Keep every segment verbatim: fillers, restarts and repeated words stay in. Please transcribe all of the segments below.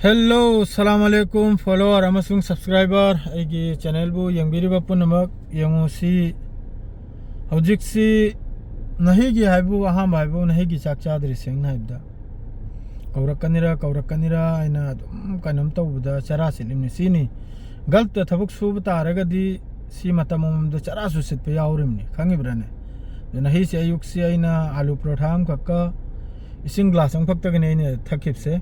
Hello, ꯁꯂꯥꯝ ꯑꯂꯩꯀꯨꯝ, follower ꯑꯃꯁꯨꯡ subscriber, ꯑꯩꯒꯤ channelꯕꯨ ꯌꯦꯡꯕꯤꯔꯤꯕ ꯄꯨꯝꯅꯃꯛ꯫ ꯌꯦꯡꯉꯨ, ꯁꯤ ꯍꯧꯖꯤꯛꯁꯤ ꯅꯍꯤꯒꯤ ꯍꯥꯏꯕꯨ, ꯑꯍꯥꯟꯕ ꯍꯥꯏꯕꯨ ꯅꯍꯤꯒꯤ ꯆꯥꯛ ꯆꯥꯗ꯭ꯔꯤ, ꯁꯦꯡꯅ ꯍꯥꯏꯕꯗ꯫ ꯀꯧꯔꯛꯀꯅꯤꯔꯥ, ꯀꯧꯔꯛꯀꯅꯤꯔꯥ ꯍꯥꯏꯅ ꯑꯗꯨꯝ ꯀꯩꯅꯣꯝ ꯇꯧꯕꯗ ꯆꯔꯥ ꯁꯤꯠꯂꯤꯕꯅꯤ꯫ ꯁꯤꯅꯤ, Gulfꯇ ꯊꯕꯛ ꯁꯨꯕ ꯇꯥꯔꯒꯗꯤ ꯁꯤ ꯃꯇꯝ ꯑꯃꯃꯝꯗ ꯆꯔꯥꯁꯨ ꯁꯤꯠꯄ ꯌꯥꯎꯔꯤꯕꯅꯤ, ꯈꯪꯉꯤꯕ꯭ꯔꯥꯅꯦ? ꯑꯗꯨꯅ ꯍꯤꯁꯦ ꯑꯌꯨꯛꯁꯤ ꯑꯩꯅ ꯑꯥꯂꯨ ꯄꯔꯣꯊꯥ ꯑꯃꯈꯛꯀ ꯏꯁꯤꯡ glass ꯑꯃꯈꯛꯇꯒꯅꯤ ꯑꯩꯅ ꯊꯛꯈꯤꯕꯁꯦ꯫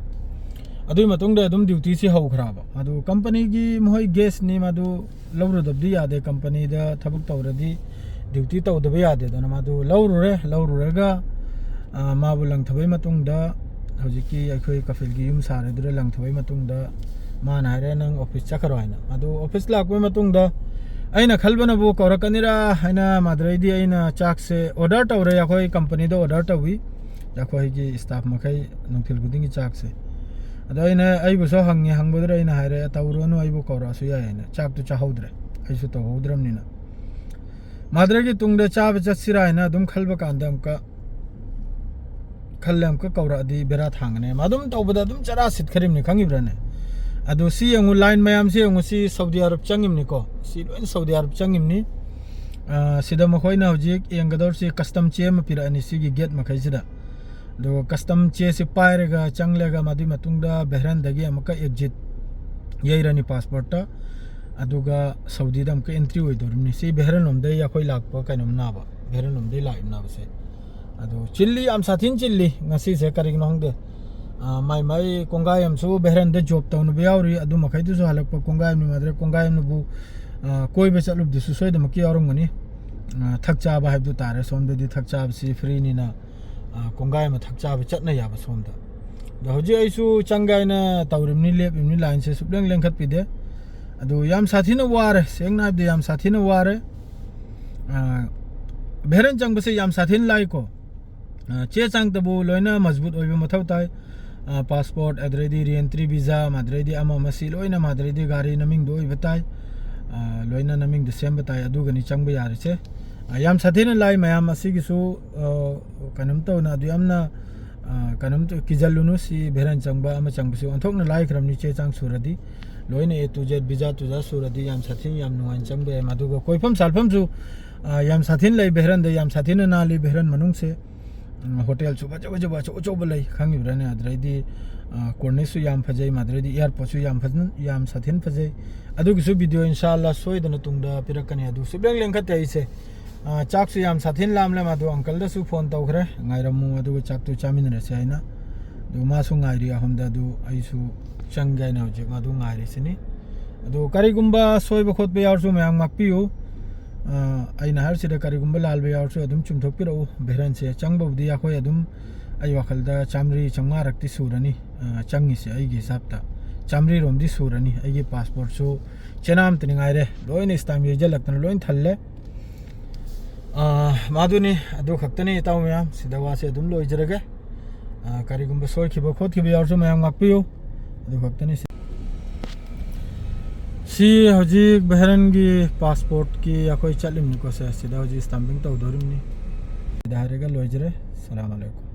ꯑꯗꯨꯒꯤ ꯃꯇꯨꯡꯗ ꯑꯗꯨꯝ dutyꯁꯤ ꯍꯧꯈ꯭ꯔꯕ꯫ ꯃꯗꯨ companyꯒꯤ ꯃꯈꯣꯏ gasꯅꯤ, ꯃꯗꯨ ꯂꯧꯔꯨꯗꯕꯗꯤ ꯌꯥꯗꯦ꯫ Companyꯗ ꯊꯕꯛ ꯇꯧꯔꯗꯤ duty ꯇꯧꯗꯕ ꯌꯥꯗꯦꯗꯅ꯫ ꯃꯗꯨ ꯂꯧꯔꯨꯔꯦ, ꯂꯧꯔꯨꯔꯒ, ꯑ, ꯃꯥꯕꯨ ꯂꯪꯊꯕꯩ ꯃꯇꯨꯡꯗ, ꯍꯧꯖꯤꯛꯀꯤ ꯑꯩꯈꯣꯏ ꯀꯐꯤꯜꯒꯤ ꯌꯨꯝ ꯁꯥꯔꯦꯗꯨꯗ ꯂꯪꯊꯕꯩ ꯃꯇꯨꯡꯗ, ꯃꯥꯅ ꯍꯥꯏꯔꯦ, "ꯅꯪ office ꯆꯠꯈ꯭ꯔꯣ" ꯍꯥꯏꯅ꯫ ꯑꯗꯨ office ꯂꯥꯛꯄꯩ ꯃꯇꯨꯡꯗ ꯑꯩꯅ ꯈꯜꯕꯅꯕꯨ ꯀꯧꯔꯛꯀꯅꯤꯔꯥ ꯍꯥꯏꯅ, ꯃꯗꯨꯗꯩꯗꯤ ꯑꯩꯅ ꯆꯥꯛꯁꯦ order ꯇꯧꯔꯦ꯫ ꯑꯩꯈꯣꯏ companyꯗ order ꯇꯧꯏ, ꯑꯩꯈꯣꯏꯒꯤ staff ꯃꯈꯩ ꯅꯨꯡꯊꯤꯜ ꯈꯨꯗꯤꯡꯒꯤ ꯆꯥꯛꯁꯦ꯫ ꯑꯗꯣ ꯑꯩꯅ, ꯑꯩꯕꯨꯁꯨ ꯍꯪꯉꯦ, ꯍꯪꯕꯗꯨꯗ ꯑꯩꯅ ꯍꯥꯏꯔꯦ, "ꯇꯧꯔꯨꯔꯅꯨ, ꯑꯩꯕꯨ ꯀꯧꯔꯛꯑꯁꯨ ꯌꯥꯏ" ꯍꯥꯏꯅ꯫ ꯆꯥꯛꯇꯨ ꯆꯥꯍꯧꯗ꯭ꯔꯦ, ꯑꯩꯁꯨ ꯇꯧꯍꯧꯗ꯭ꯔꯕꯅꯤꯅ꯫ ꯃꯗꯨꯗꯒꯤ ꯇꯨꯡꯗ ꯆꯥꯕ ꯆꯠꯁꯤꯔꯥ ꯍꯥꯏꯅ ꯑꯗꯨꯝ ꯈꯜꯕ ꯀꯥꯟꯗ ꯑꯃꯨꯛꯀ ꯈꯜꯂꯦ, ꯑꯃꯨꯛꯀ ꯀꯧꯔꯛꯑꯗꯤ ꯕꯦꯔꯥ ꯊꯥꯡꯒꯅꯤ꯫ ꯑꯗꯨꯝ ꯇꯧꯕꯗ ꯑꯗꯨꯝ ꯆꯔꯥ ꯁꯤꯠꯈ꯭ꯔꯤꯕꯅꯤ, ꯈꯪꯉꯤꯕ꯭ꯔꯥꯅꯦ? ꯑꯗꯣ ꯁꯤ ꯌꯦꯡꯉꯨ, line ꯃꯌꯥꯝꯁꯤ ꯌꯦꯡꯉꯨ, ꯁꯤ ꯁꯥꯎꯗꯤ ꯑꯔꯕ ꯆꯪꯉꯤꯕꯅꯤꯀꯣ, ꯁꯤ ꯂꯣꯏꯅ ꯁꯥꯎꯗꯤ ꯑꯔꯕ ꯆꯪꯉꯤꯕꯅꯤ꯫ ꯑ, ꯁꯤꯗ ꯃꯈꯣꯏꯅ ꯍꯧꯖꯤꯛ ꯌꯦꯡꯒꯗꯧꯔꯤꯁꯤ custom ꯆꯦ ꯑꯃ ꯄꯤꯔꯛꯑꯅꯤ ꯁꯤꯒꯤ gate ꯃꯈꯩꯁꯤꯗ꯫ ꯑꯗꯨꯒ custom ꯆꯦꯁꯤ ꯄꯥꯏꯔꯒ ꯆꯪꯂꯒ ꯃꯗꯨꯒꯤ ꯃꯇꯨꯡꯗ ꯕꯦꯍ꯭ꯔꯟꯗꯒꯤ ꯑꯃꯨꯛꯀ exit ꯌꯩꯔꯅꯤ passportꯇ, ꯑꯗꯨꯒ ꯁꯥꯎꯗꯤꯗ ꯑꯃꯨꯛꯀ entry ꯑꯣꯏꯗꯧꯔꯤꯕꯅꯤ꯫ ꯁꯤ ꯕꯦꯍ꯭ꯔꯟ ꯂꯣꯝꯗꯒꯤ ꯑꯩꯈꯣꯏ ꯂꯥꯛꯄ ꯀꯩꯅꯣꯝ ꯅꯥꯕ, ꯕꯦꯍ꯭ꯔꯟ ꯂꯣꯝꯗꯒꯤ ꯂꯥꯛꯏꯕ ꯅꯥꯕꯁꯦ꯫ ꯑꯗꯨ ꯆꯤꯜꯂꯤ, ꯌꯥꯝ ꯁꯥꯊꯤꯅ ꯆꯤꯜꯂꯤ ꯉꯁꯤꯁꯦ, ꯀꯔꯤꯒꯤꯅꯣ ꯈꯪꯗꯦ꯫ ꯑ, ꯃꯥꯏ ꯃꯥꯏ ꯀꯣꯡꯒꯥꯏ ꯑꯃꯁꯨ ꯕꯦꯍ꯭ꯔꯟꯗ job ꯇꯧꯅꯕ ꯌꯥꯎꯔꯤ, ꯑꯗꯨ ꯃꯈꯩꯗꯨꯁꯨ ꯍꯜꯂꯛꯄ ꯀꯣꯡꯒꯥꯏ ꯑꯃꯅꯤ꯫ ꯃꯥꯗ꯭ꯔꯦ ꯀꯣꯡꯒꯥꯏ ꯑꯃꯅꯕꯨ, ꯑ, ꯀꯣꯏꯕ ꯆꯠꯂꯨꯕꯗꯨꯁꯨ ꯁꯣꯏꯗꯅꯃꯛꯀꯤ ꯌꯥꯎꯔꯝꯒꯅꯤ꯫ ꯑ, ꯊꯛ ꯆꯥꯕ ꯍꯥꯏꯕꯗꯨ ꯇꯥꯔꯦ, ꯁꯣꯝꯗꯗꯤ ꯊꯛ ꯆꯥꯕꯁꯤ freeꯅꯤꯅ, ꯑ, ꯀꯣꯡꯒꯥꯏ ꯑꯃ ꯊꯛ ꯆꯥꯕ ꯆꯠꯅ ꯌꯥꯕ ꯁꯣꯝꯗ꯫ ꯑꯗꯣ ꯍꯧꯖꯤꯛ ꯑꯩꯁꯨ ꯆꯪꯒꯦ ꯍꯥꯏꯅ ꯇꯧꯔꯤꯕꯅꯤ, ꯂꯦꯞꯄꯤꯕꯅꯤ, lineꯁꯦ ꯁꯨꯛꯂꯦꯡ ꯂꯦꯡꯈꯠꯄꯤꯗꯦ꯫ ꯑꯗꯨ ꯌꯥꯝ ꯁꯥꯊꯤꯅ ꯋꯥꯔꯦ, ꯁꯦꯡꯅ ꯍꯥꯏꯕꯗ ꯌꯥꯝ ꯁꯥꯊꯤꯅ ꯋꯥꯔꯦ꯫ ꯑ, ꯚꯦꯔꯟ ꯆꯪꯕꯁꯦ ꯌꯥꯝ ꯁꯥꯊꯤꯅ ꯂꯥꯏꯀꯣ꯫ ꯑ, ꯆꯦ ꯆꯥꯡꯇꯕꯨ ꯂꯣꯏꯅ ꯃꯖꯕꯨꯠ ꯑꯣꯏꯕ ꯃꯊꯧ ꯇꯥꯏ꯫ ꯑ, passport, ꯑꯗꯨꯗꯩꯗꯤ re-entry visa, ꯑꯗꯨꯗꯩꯗꯤ ꯑꯃ ꯑꯃ ꯁꯤ ꯂꯣꯏꯅ, ꯑꯗꯨꯗꯩꯗꯤ ꯒꯥꯔꯤ ꯅꯃꯤꯡꯗ ꯑꯣꯏꯕ ꯇꯥꯏ꯫ ꯑ, ꯂꯣꯏꯅ ꯅꯃꯤꯡꯗ ꯁꯦꯝꯕ ꯇꯥꯏ, ꯑꯗꯨꯒꯅꯤ ꯆꯪꯕ ꯌꯥꯔꯤꯁꯦ꯫ ꯑ, ꯌꯥꯝ ꯁꯥꯊꯤꯅ ꯂꯥꯏ ꯃꯌꯥꯝ ꯑꯁꯤꯒꯤꯁꯨ, ꯑ, ꯀꯩꯅꯣꯝ ꯇꯧꯅ ꯑꯗꯨ ꯌꯥꯝꯅ, ꯑ, ꯀꯩꯅꯣꯝꯇ ꯀꯤꯖꯜꯂꯨꯅꯨ, ꯁꯤ ꯚꯦꯔꯟ ꯆꯪꯕ ꯑꯃ ꯆꯪꯕꯁꯤ ꯑꯣꯟꯊꯣꯛꯅ ꯂꯥꯏꯈ꯭ꯔꯕꯅꯤ꯫ ꯆꯦ ꯆꯥꯡ ꯁꯨꯔꯗꯤ, ꯂꯣꯏꯅ A to Z, visa to za ꯁꯨꯔꯗꯤ ꯌꯥꯝ ꯁꯥꯊꯤꯅ, ꯌꯥꯝ ꯅꯨꯡꯉꯥꯏꯅ ꯆꯪꯕ ꯌꯥꯏ꯫ ꯃꯗꯨꯒ ꯀꯣꯏꯐꯝ ꯁꯥꯜꯐꯝꯁꯨ, ꯑ, ꯌꯥꯝ ꯁꯥꯊꯤꯅ ꯂꯩ ꯚꯦꯔꯟꯗ, ꯌꯥꯝ ꯁꯥꯊꯤꯅ ꯅꯥꯜꯂꯤ ꯚꯦꯔꯟ ꯃꯅꯨꯡꯁꯦ꯫ ꯎꯝ, ꯍꯣꯇꯦꯜꯁꯨ ꯐꯖ ꯐꯖꯕ ꯑꯆꯧ ꯑꯆꯧꯕ ꯂꯩ, ꯈꯪꯉꯤꯕ꯭ꯔꯥꯅꯦ? ꯑꯗꯨꯗꯩꯗꯤ, ꯑ, ꯀꯣꯔꯅꯤꯁꯁꯨ ꯌꯥꯝ ꯐꯖꯩ, ꯃꯗꯨꯗꯩꯗꯤ ꯑꯦꯌꯥꯔꯄꯣꯔꯠꯁꯨ ꯌꯥꯝ ꯐꯖꯅ, ꯌꯥꯝ ꯁꯥꯊꯤꯅ ꯐꯖꯩ꯫ ꯑꯗꯨꯒꯤꯁꯨ ꯚꯤꯗꯤꯑꯣ ꯏꯟꯁꯥ ꯑꯜꯂꯥ ꯁꯣꯏꯗꯅ ꯇꯨꯡꯗ ꯄꯤꯔꯛꯀꯅꯤ꯫ ꯑꯗꯨ ꯁꯨꯛꯂꯦꯡ ꯂꯦꯡꯈꯠꯇꯦ ꯑꯩꯁꯦ꯫ ꯑ, ꯆꯥꯛꯁꯨ ꯌꯥꯝ ꯁꯥꯊꯤꯅ ꯂꯥꯝꯂꯦ, ꯃꯗꯨ ꯑꯪꯀꯜꯗꯁꯨ ꯐꯣꯟ ꯇꯧꯈ꯭ꯔꯦ, ꯉꯥꯏꯔꯝꯃꯨ, ꯑꯗꯨꯒ ꯆꯥꯛꯇꯨ ꯆꯥꯃꯤꯟꯅꯔꯁꯦ ꯍꯥꯏꯅ꯫ ꯑꯗꯨ ꯃꯥꯁꯨ ꯉꯥꯏꯔꯤ ꯑꯍꯨꯝꯗ, ꯑꯗꯨ ꯑꯩꯁꯨ ꯆꯪꯒꯦ ꯍꯥꯏꯅ ꯍꯧꯖꯤꯛ ꯃꯗꯨ ꯉꯥꯏꯔꯤꯁꯤꯅꯤ꯫ ꯑꯗꯨ ꯀꯔꯤꯒꯨꯝꯕ ꯁꯣꯏꯕ ꯈꯣꯠꯄ ꯌꯥꯎꯔꯁꯨ ꯃꯌꯥꯝ ꯉꯥꯛꯄꯤꯌꯨ꯫ ꯑ, ꯑꯩꯅ ꯍꯥꯏꯔꯤꯁꯤꯗ ꯀꯔꯤꯒꯨꯝꯕ ꯂꯥꯜꯕ ꯌꯥꯎꯔꯁꯨ ꯑꯗꯨꯝ ꯆꯨꯝꯊꯣꯛꯄꯤꯔꯛꯎ꯫ ꯚꯦꯔꯟꯁꯦ ꯆꯪꯕꯕꯨꯗꯤ ꯑꯩꯈꯣꯏ ꯑꯗꯨꯝ, ꯑꯩ ꯋꯥꯈꯜꯗ ꯆꯥꯝꯃꯔꯤ ꯆꯥꯝꯃꯉꯥꯔꯛꯇꯤ ꯁꯨꯔꯅꯤ, ꯑ, ꯆꯪꯉꯤꯁꯦ ꯑꯩꯒꯤ ꯍꯤꯁꯥꯞꯇ꯫ ꯆꯥꯝꯃꯔꯤꯔꯣꯝꯗꯤ ꯁꯨꯔꯅꯤ꯫ ꯑꯩꯒꯤ ꯄꯥꯁꯄꯣꯔꯠꯁꯨ ꯆꯦꯅꯥ ꯑꯃꯇꯅꯤ ꯉꯥꯏꯔꯦ, ꯂꯣꯏꯅ ꯁ꯭ꯇꯥꯝ ꯌꯩꯁꯤꯜꯂꯛꯇꯅ ꯂꯣꯏꯅ ꯊꯜꯂꯦ꯫ ꯑ, ꯃꯗꯨꯅꯤ, ꯑꯗꯨ ꯈꯛꯇꯅꯤ ꯏꯇꯥꯎ ꯃꯌꯥꯝ, ꯁꯤꯗ ꯋꯥꯁꯦ ꯑꯗꯨꯝ ꯂꯣꯏꯖꯔꯒꯦ꯫ ꯑ, ꯀꯔꯤꯒꯨꯝꯕ ꯁꯣꯏꯈꯤꯕ ꯈꯣꯠꯈꯤꯕ ꯌꯥꯎꯔꯁꯨ ꯃꯌꯥꯝ ꯉꯥꯛꯄꯤꯌꯨ꯫ ꯑꯗꯨ ꯈꯛꯇꯅꯤ꯫ ꯁꯤ ꯍꯧꯖꯤꯛ ꯕꯍꯔꯟꯒꯤ ꯄꯥꯁꯄꯣꯔꯠꯀꯤ ꯑꯩꯈꯣꯏ ꯆꯠꯂꯤꯕꯅꯤꯀꯣ, ꯁꯦ, ꯁꯤꯗ ꯍꯧꯖꯤꯛ ꯁ꯭ꯇꯥꯝꯄꯤꯡ ꯇꯧꯗꯣꯔꯤꯕꯅꯤ꯫ ꯁꯤꯗ ꯍꯥꯏꯔꯒ ꯂꯣꯏꯖꯔꯦ꯫ ꯁꯂꯥꯝ ꯑꯂꯩꯀꯨꯝ꯫